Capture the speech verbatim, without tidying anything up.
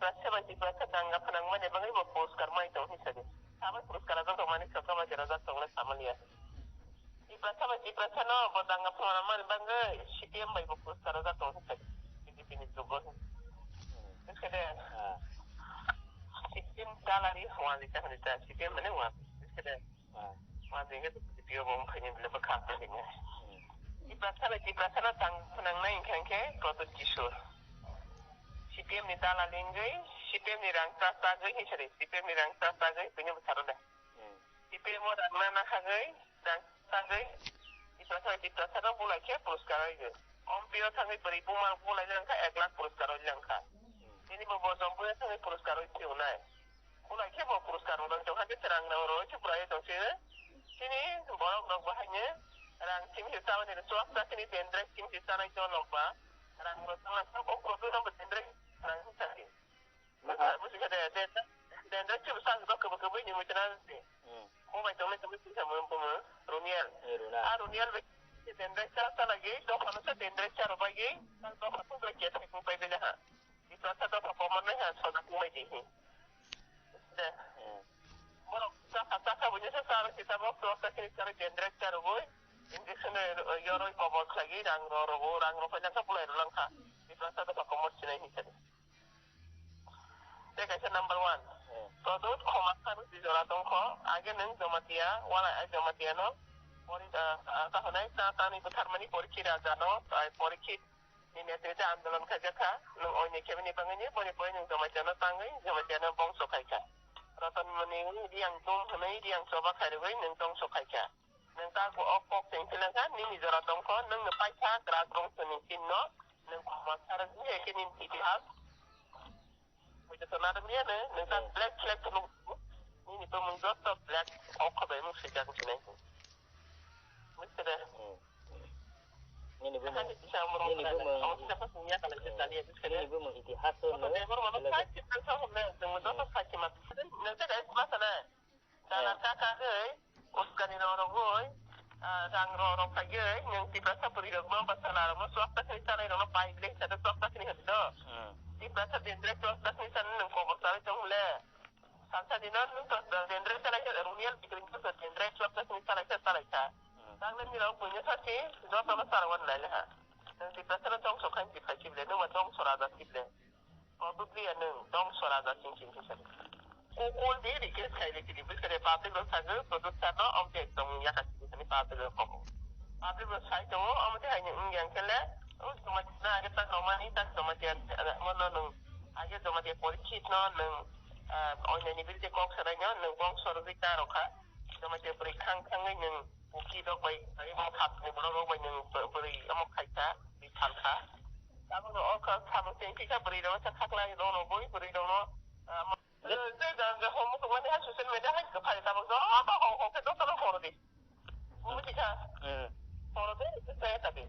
Tiprasa bai Tiprasa danga phnangmani bagwi bo puruskar mai tong hinsa di. Sabai puruskar rajak tongmani sokha bai rajak tongle samaliya. Tiprasa bai Tiprasa no bo danga phnangmani bagwi C P M bai bo puruskar rajak tong hinsa di. B J P ni jugo. Hinsa de. Ah. C P M dalari hwani ta hwani ta C P M mane hwa. Hinsa de. Ah. Hwani ke B J P bo mkhaini bile bo khap de hinsa. Hmm. Tiprasa bai Tiprasa no tang phnangnai hinsa hinsa Pradyut Kishore. C P M ni dalali wngwi, C P M ni rang ta tagwi hinsa di, C P M ni rang ta tagwi, bini bwsaro de. Hmm. C P M o rang na na hagwi, rang ta tagwi, Tiprasa, Tiprasa no bulai khe puruskar oi di. Ompi o thangwi bwrwi buma bulai lang kha, ek lakh puruskar oi lang kha. Hmm. Bini bo bojom buya thangwi puruskar oi phiyo nai. Bulai khe bo puruskar oi lang tong kha, je rang rang roi khe bulai tong si. Chini borok rok bo haino rang chini se chabani chuak ta chini dendrek chini se chanai to nok ba. Rang rok tang lang kha, bo Pradyut no bo dendrek rang hinsa di. Maha. Buji kha de, de, de, de, chibu sa do kebo kebo ni muchina de. Hmm. Mo bai tong tong sa mo mo Runiel. Eh, Runa. A Runiel be de de sa sa lagi, do phano sa de de sa ro bai ge, sa do pha tu ge ke thai ku bai de ha. Di sa sa do pha ko mo ne ha so da ku mai de hi. De. Hmm. Mo sa sa sa ka bu ni sa sa ro kita mo so sa ke sa de de sa ro boi. Injection yo ro ko bo lagi rang ro ro rang ro pa na ka pulai ro lang kha. Di sa sa do pha ko mo sinai hi sa. Tei kaisa number one. Hmm. Pradyut khoma kha rwdi jora tongkho. Age nwng Jamatia, wala ai Jamatia no. Pori, ah, ah, kahonai ta tani bwtharmani Porikhi Raja no, ai Porikhi ni netrite andolon khaijak kha. Nwng oini khebini bangwi ni, boni pore nwng Jamatia no tangwi, Jamatia no bongso khai kha. Roton Moni Riang Tum hwnwi Riang choba khai rwgwi nwng dongso khai kha. Nwng ta bo ok kok cheng philangkha, nini jora tongkho, nwng no paikha, krak rong soni chin no, nwng khoma sarang ni hai khe nini itihas. Bujo to nadam ya ne, nwng ta Hmm. black flag to nung, nini to mung jot to black ok kho bai mung sejak sinai. Bujo de. Hmm. Nini bumung, Kani bisa murung nini kena. Bumung, Kamu tidak pas punya kalau kita lihat, bujo de. Nini bumung itihas to Bujo no, de, boro mama belai sakit kan sama ne, nwng jot to Hmm. sakit mat. Nwng ta guys masa na. Dana Eh. ta kagwi, uskani rok rogwi, ah, rang rok rok khaigwi, nwng Tiprasa bwrwi rokno, bwsala rokno, chuak ta sini chanai rokno pai bile hinsa de chuak ta sini hinwi do. Hmm. Tiprasa dendrek chuak ta sini chanai nwng kobor chawi tong le. Salsa dino nwng to dendrek chanai khe, Runiel bikring to dendrek chuak ta sini chanai khe, chanai kha. Hmm. Tang le nirok buino sasi, jotono charo wan nai le ha. Nwng Tiprasa no dongso khain ti phai khe bile, nwng ma dongso raja khe bile. Pradyut ya nwng dongso raja ching ching khe sadi. Kukul di request khai di kidi bwswk de public rok sagwi Pradyut sir no omo tei ekdom yakha chini sani public rok kok. Public rok sai tongo omo tei haino wng yang khe le o Jamatia no age tak romani tak Jamatia mono nwng age Jamatia Porikhi no nwng, ah, oinani bill tei kok sanai no nwng bongso rwgwi ta rokha Jamatia bwrwi khang khangwi nwng Kuki rok bai, tei omo khatni borok rok bai nwng bw-, bwrwi omo khaikha, bwrwi phalkha. Tabukno o kha, samung tengphikha bwrwi rok sa khaklai rokno bui bwrwi rokno, ah, mo-, tei jang jang homo tongmani hai social media hai kwphai tabuk joto hong hong khe jotono horo di. Buji kha. Hmm. Horo de, tei tabi.